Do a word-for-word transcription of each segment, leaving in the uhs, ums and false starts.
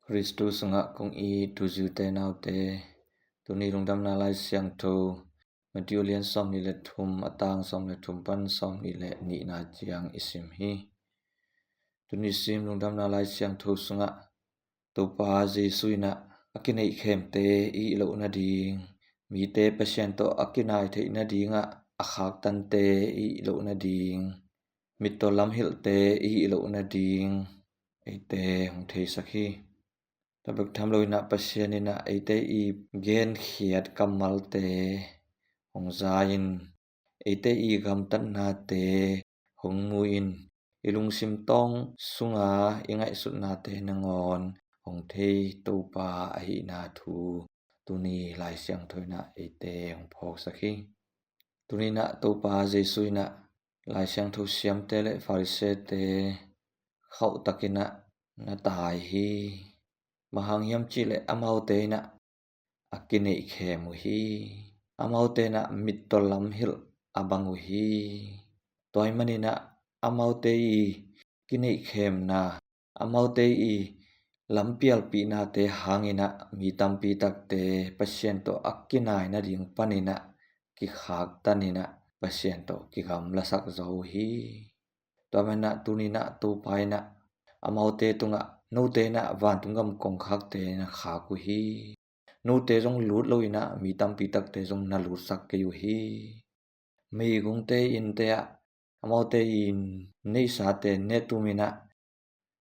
Khristu sungah kong it u zi u te nau te, tuni Lungdamna Lai Siangtho Matthew lian sawmnih le thum, a tang sawm le thum pan sawmnih le nihna ciang i sim hi. Tuni sim Lungdamna Lai Siangtho sungah Topa Jesu in ah a kineihkhemte i hih loh nading, mite Pasian tawh a kinai theih nadingah a khaktante i hih loh nading, mittaw lamhilhte i hih loh nading eite hong theisak hi. Tua bek tham loin ah Pasian in ah eite i genkhiat kammalte hong za-in, eite i gamtatnate hong mu-in, i lungsim tawng sunga i ngaihsutnate nangawn hong thei Topa ahihna thu tuni Lai Siangtho in ah eite hong phawksak hi. Tuni in ah Topa Jesu in ah Lai Siangtho siamte le Farisee-te khauhtakin ah na tai hi. Bang hang hiam cihleh amaute in ah a kineihkhem uh hi. Amaute in ah mittaw lamhilh a bang uh hi. Tua ahih manin ah amaute i kineihkhemna, amaute i lampialpihnate hangin ah mi tampi takte Pasian tawh a kinai nading panin ah kikhaktanin ah Pasian tawh kigamlasak zaw uh hi. Tua manin ah tuni in ah Topa in ah amaute tungah, note in ah vantung gam kongkhakte na khak uh hi. Note zong lut loin ah mi tampi takte zong na lutsak kei uh hi. Meigungte innte ah amaute i neihsate netumin ah,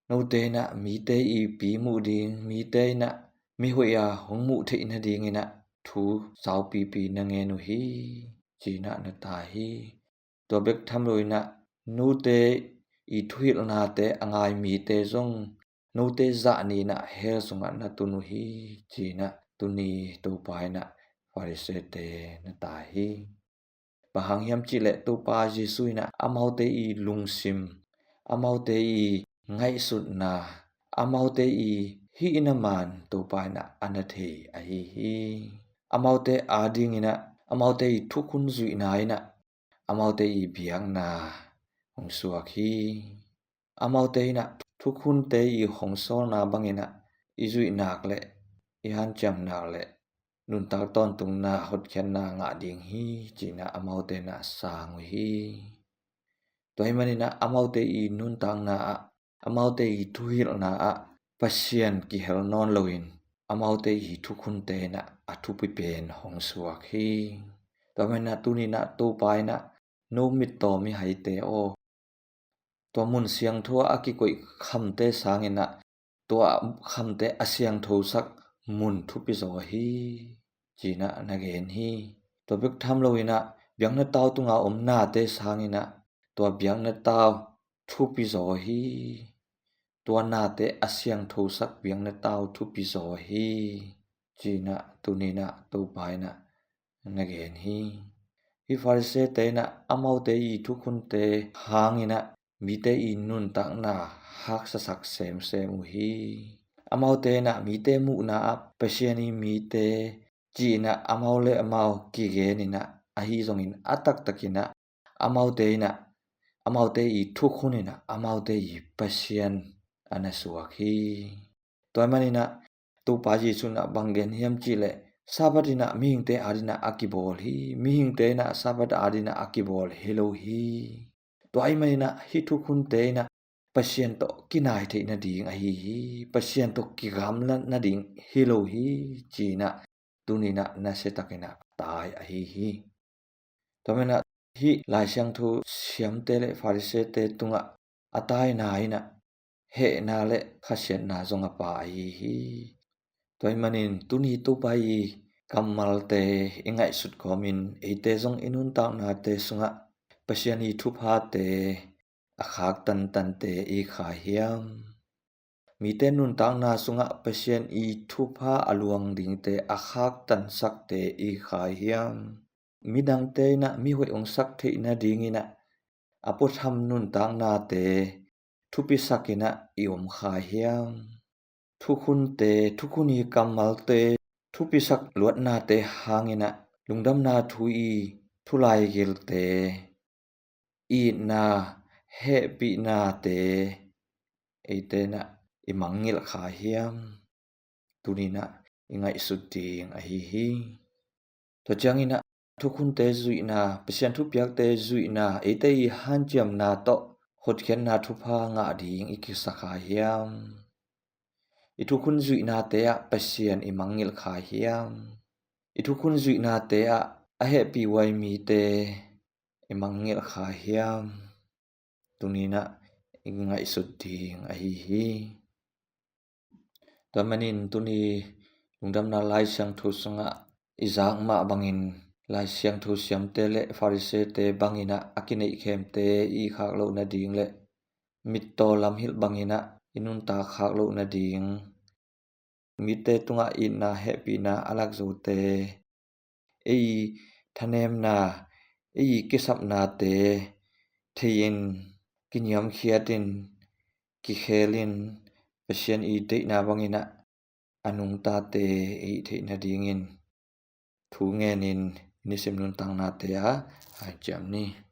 note in ah mite i pi muh ding, mite in ah mi hoih a hong muh theih nadingin ah thu saupipi na ngen uh hi, ci-in ah na tai hi. Tua bek tham loin ah note i thuhilhnate a ngai mite zong note zahni in ah hell sungah na tun uh hi, ci-in ah tuni Topa in ah Farisee-te na tai hi. Bang hang hiam cihleh Topa Jesu in ah amaute i lungsim, amaute i ngaihsutna, amaute i hihna man Topa in ah a na thei ahi hi. Amaute adingin ah amaute i thukhun zuihna in ah amaute i biakna hong suak hi. Amaute in ah thukhunte i hong sawlna bangin ah i zuih nak le i hanciam nak le nuntak tawntungna, hotkhiatna ngah ding hi, ci-in ah amaute in ah sang uh hi. Tua ahih manin ah amaute i nuntakna ah, amaute i thuhilhna ah Pasian kihel nawn loin amaute i thukhunte in ah a thupi pen hong suak hi. Tua manin ah tuni in ah Topa in ah, no mittaw mihaite aw, tua mun siangtho ah a kikoih khamte sangin ah tua khamte a siangthosak mun thupi zaw hi, ci-in ah na gen hi. Tua bek tham loin ah biakna tau tunga om nate sangin ah tua biakna tau thupi zaw hi. Tua nate a siangthosak biakna tau thupi zaw hi, ci-in ah tuni in ah Topa in ah na gen hi. Hih Farisee-te in ah amaute i thukhunte hangin ah mite i nuntakna haksasak semsem uh hi. Amaute in ah mite muhna ah Pasian i mite ci-in ah amau le amau kigenin ah, ahi zongin a taktakin ah amaute in ah amaute i thukhun in ah amaute i Pasian a na suak hi. Tua ahih manin ah Topa Jesu in ah bang gen hiam cihleh, Sabbath in ah mihingte adin ah a kibawl hi. Mihingte in ah Sabbath adin ah a kibawl hi lo hi. Tua ahih manin ah hih thukhunte in ah Pasian tawh kinai theih nading ahi hi. Pasian tawh kigamla nading hi lo hi, ci-in ah tuni in ah nasiatakin ah tai ahi hi. Tua manin ah hih Lai Siangtho siamte le Farisee-te tungah a taina in ah hehna le khasiatna zong a pha ahi hi. Tua ahih manin tuni Topa i kammalte i ngaihsut kawmin eite zong i nuntaknate sungah Pasian i thuphate a khaktan tante i kha hiam? Mite nuntakna sungah Pasian i thupha a luang dingte a khaktansakte i kha hiam? Midangte in ah mihoih hong sak theih nadingin ah a puatham nuntaknate thupisakin ah i om kha hiam? Thukhunte, thukhun i kammalte thupisak luatnate hangin ah lungdamna thu i thulaigilte, itna, hehpihnate eite in ah i mangngilh kha hiam? tuninah i ngaihsut ding ahi hi. Tua cianginah thukhunte zuihna, Pasian thupiakte zuihna, eite i hanciamna tawh hotkhiatna thupha ngah ding i kisa kha hiam? I thukhun zuihnate ah Pasian i mangngilh kha hiam? I thukhun zuihnate ah a hehpih huai mite i mangngilh kha hiam? Tuninah i ngaihsut ding ahi hi. Tua manin tuni lungdamna Lai Siangtho sungah i zak mah bangin Lai Siangtho siamte le Farisee-te banginah a kineihkhemte i khak loh nading le mittaw lamhilh banginah i nuntak khak loh nading, mite tungah itna hehpihna a lakzote, ei thanemna, ei kisapnate thei-in kiniamkhiatin kikhelin Pasian i deihna banginah a nungtate ei theih nadingin thu ngenin nisim nuntaknate ah hanciam ni.